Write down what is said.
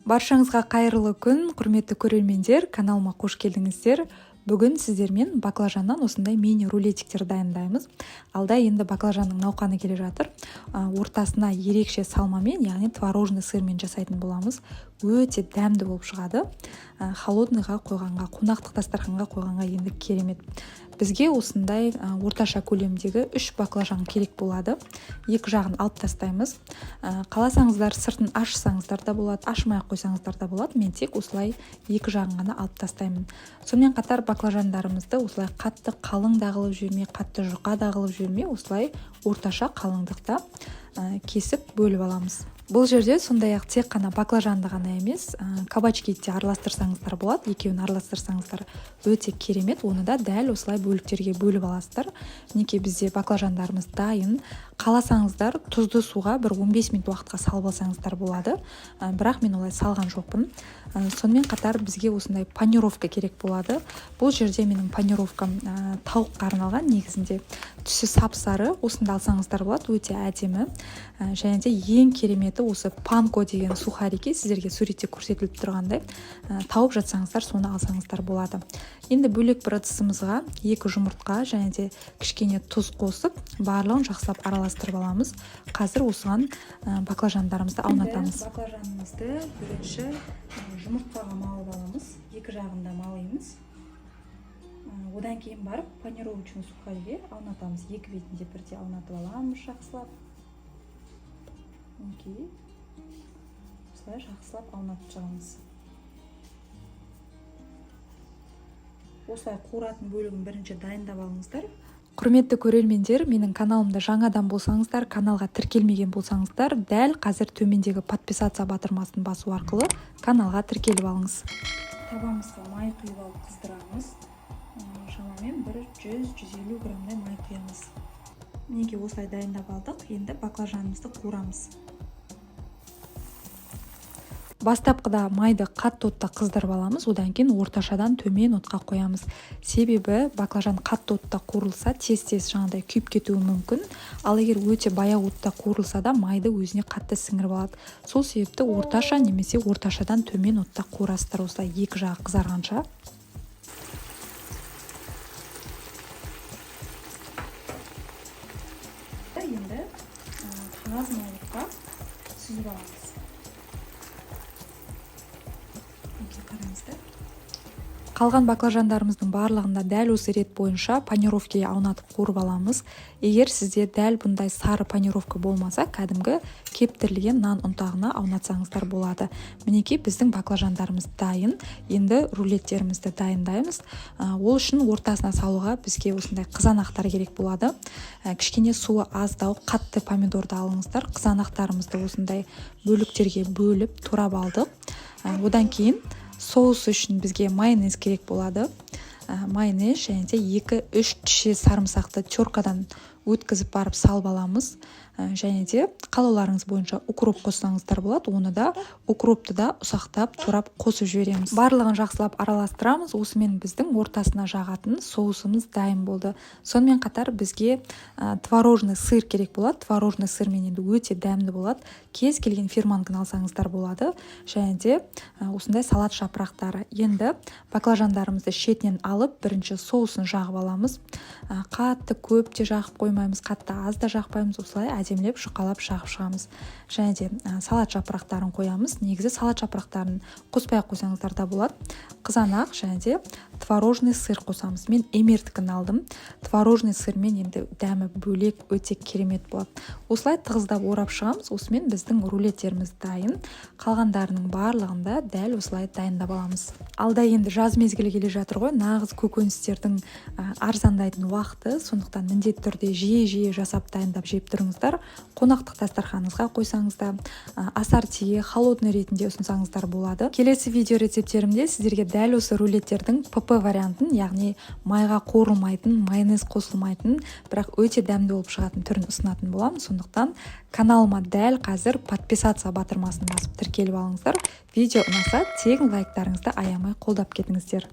Баршаңызға қайырлы күн, құрметті көрермендер, каналыма қош келдіңіздер. Бүгін сіздермен баклажаннан осындай мини рулетиктер дайындаймыз. Алда енді баклажанның науқаны келе жатыр. Ортасына ерекше салмамен, яғни творожный сырмен жасайтын боламыз. Өте дәмді болып шығады. Холодныйға қойғанға, қонақтық дастарханға қойғанға енді керемет. Бізге осындай орташа көлемдегі 3 баклажан керек болады. Екі жағын алып тастаймыз. Қаласаңыздар сыртын ашсаңыздар да болады, ашмай ақ қойсаңыздар да болады. Мен тек осылай екі жағын ғана алып тастаймын. Сонымен қатар баклажандарымызды осылай қатты қалың да қылып жібермей, қатты жұқа да қылып жібермей, осылай орташа қалыңдықта кесіп бөліп аламыз. Бұл жерде сондай-ақ тек қана баклажанды ғана емес, кабачкиді де араластырсаңыздар болады. Екеуін араластырсаңыздар өте керемет. Оны да дәл осылай бөліктерге бөліп аласыздар. Мінекей бізде баклажандарымыз дайын. Қаласаңыздар тұзды суға бір 15 минут уақытқа салып алсаңыздар болады. Бірақ мен олай салған жоқпын. Сонымен қатар бізге осындай панировка керек болады. Бұл жерде менің панировкам тауыққа арналған, негізінде түсі сап-сары, осында алсаңыздар болады, өте әдемі. Және де ең кереметі осы панко деген сухарики, сіздерге суретте көрсетіліп тұрғандай, тауып жатсаңыздар соны алсаңыздар болады. Енді бөлек бір ыдысымызға 2 жұмыртқа және де кішкене тұз қосып, барлығын жақсылап араластырып аламыз. Қазір осыған баклажандарымызды аунатамыз. Баклажанымызды бірінші жұмыртқаға малып аламыз, екі жағында малаймыз. Одан кейін барып панировочный сухариге аунатамыз. Екі бетінде бірдей аунатып аламыз жақсылап. Мінекей, осылай жақсылап аунатып шығамыз. Осылай қуыратын бөлігін бірінші дайындап алыңыздар. Құрметті көрермендер, менің каналымда жаңадан болсаңыздар, каналға тіркелмеген болсаңыздар, дәл қазір төмендегі подписаться батырмасын басу арқылы каналға тіркеліп алыңыз. Табамызға май құйып алып қыздырамыз. Шамамен бір 100-150 граммдай май құямыз. Мінекей осылай дайындап алдық. Енді баклажанымызды қуырамыз. Бастапқыда майды қатты отта қыздырып аламыз, одан кейін орташадан төмен отқа қоямыз. Себебі баклажан қатты отта қуырылса, тез-тез жаңағыдай күйіп кетуі мүмкін. Ал егер өте баяу отта қуырылса да, майды өзіне қатты сіңіріп алады. Сол себепті орташа немесе орташадан төмен отта қуырасыздар, осылай екі жағы қызарғанша. Енді қағаз майлыққа сүзіп аламыз. Қараңыздар. Қалған баклажандарымыздың барлығында дәл осы рет бойынша панировкеге аунатып қуырып аламыз. Егер сізде дәл бұндай сары панировка болмаса, кәдімгі кептірілген нан ұнтағына аунатсаңыздар болады. Мінекей біздің баклажандарымыз дайын. Енді рулеттерімізді дайындаймыз. Ол үшін ортасына салуға бізге осындай қызанақтар керек болады. Кішкене суы аздау қатты помидорды алыңыздар. Қызанақтарымызды осындай бөліктерге бөліп турап алдық. Одан кейін соус үшін бізге майонез керек болады. Майонез және де 2-3 тіше сарымсақты теркадан өткізіп барып салып аламыз. Және де қалауларыңыз бойынша укроп қоссаңыздар болады. Оны да, укропты да ұсақтап турап қосып жібереміз. Барлығын жақсылап араластырамыз. Осымен біздің ортасына жағатын соусымыз дайын болды. Сонымен қатар бізге творожный сыр керек болады. Творожный сырмен енді өте дәмді болады. Кез келген фирманікін алсаңыздар болады. Және де осындай салат жапырақтары. Енді баклажандарымызды шетінен алып, бірінші соусын жағып аламыз. Қатты көп те жағып қоймаймыз, қатты аз да жақпаймыз. Осылай әдемілеп жұқалап жағып шығамыз. Және де салат жапырақтарын қоямыз. Негізі салат жапырақтарын қоспай ақ қойсаңыздар да болады. Қызанақ және де творожный сыр қосамыз. Мен эмердікін алдым. Творожный сырмен енді дәмі бөлек, өте керемет болады. Осылай тығыздап орап шығамыз. Осымен біздің рулеттеріміз дайын. Қалғандарының барлығын да дәл осылай дайындап аламыз. Алда енді жаз мезгілі келе жатыр ғой, нағыз көкөністердің арзандайтын уақыты. Сондықтан міндетті түрде жиі-жиі жасап дайындап жеп тұрыңыздар. Қонақтық дастарханыңызға қойсаңыз да, ассортиге, холодный ретінде ұсынсаңыздар болады. Келесі видео рецепттерімде сіздерге дәл осы рулеттердің ПП вариантын, яғни майға қуырылмайтын, майонез қосылмайтын, бірақ өте дәмді болып шығатын түрін ұсынатын боламын. Сондықтан каналыма дәл қазір подписаться батырмасын басып тіркеліп алыңыздар. Видео ұнаса, тегін лайктарыңызды аямай қолдап кетіңіздер.